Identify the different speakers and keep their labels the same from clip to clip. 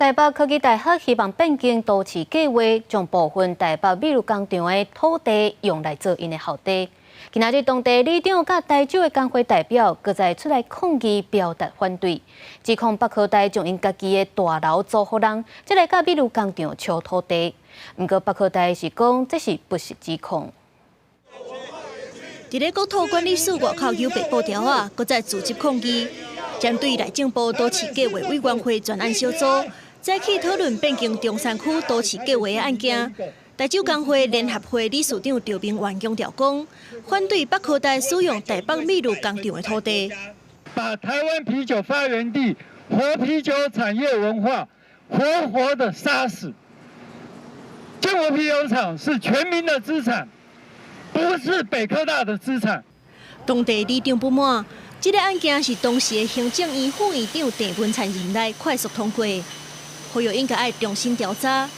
Speaker 1: 台北科技大學希望變更都市計劃，將部分台北美祿工場的土地用來做𪜶的校地。今仔日當地里長佮台酒的工會代表，閣再出來抗議，表達反對，指控北科大將𪜶家己的大樓租予人，才來佮美祿工場搶土地。毋過北科大是講這是不實指控。
Speaker 2: 佇咧國土管理署外口有白布條仔，閣再組織抗議，針對內政部都市計劃委員會專案小組早起討論變更中山區都市計劃的案件，台酒工會聯合會理事長趙明元強調講，反對北科大使用台北美祿工場的土地，
Speaker 3: 把台灣啤酒發源地、活啤酒產業文化活活的殺死。建國啤酒廠是全民的資產，不是北科大的資產。
Speaker 2: 當地里長不滿，這個案件是當時的行政院副院長鄭文燦任內快速通過，呼籲應該愛重新調查。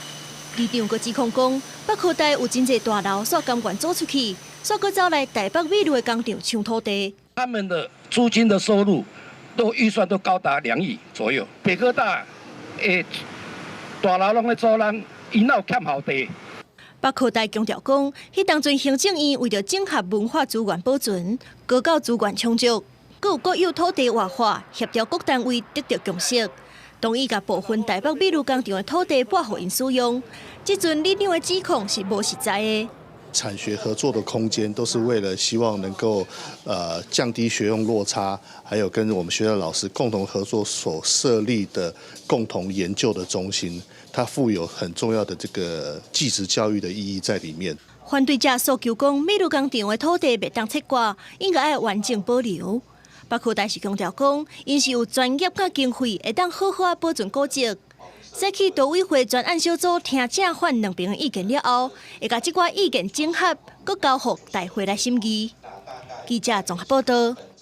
Speaker 2: 里長閣指控講，北科大有真濟大樓，煞甘願租出去，煞閣走來台北美祿的工廠搶土地。
Speaker 4: 他們的租金的收入都預算都高達2億左右。北科大的大樓攏咧租咱，𪜶哪有欠校地？
Speaker 2: 北科大強調講，彼當陣行政院為著整合文化資源保存，高教資源充足，閣有國有土地活化，協調各單位得著共識，同意共部分台北美祿工場的土地撥予𪜶使用。這陣里長的指控是無實在的。
Speaker 5: 產學合作的空間都是為了希望能夠降低學用落差，還有跟我們學校老師共同合作所設立的共同研究的中心，它賦有很重要的這個技職教育的意義在裡面。
Speaker 2: 反對者訴求講，美祿工場的土地袂當切割，應該愛完整保留。北科大是強調講，𪜶是有專業佮經費，會當好好仔保存古蹟。早起都委會專案小組聽正反兩邊的意見了後，會共這寡意見整合，閣交予大會來審議。記者綜合報道。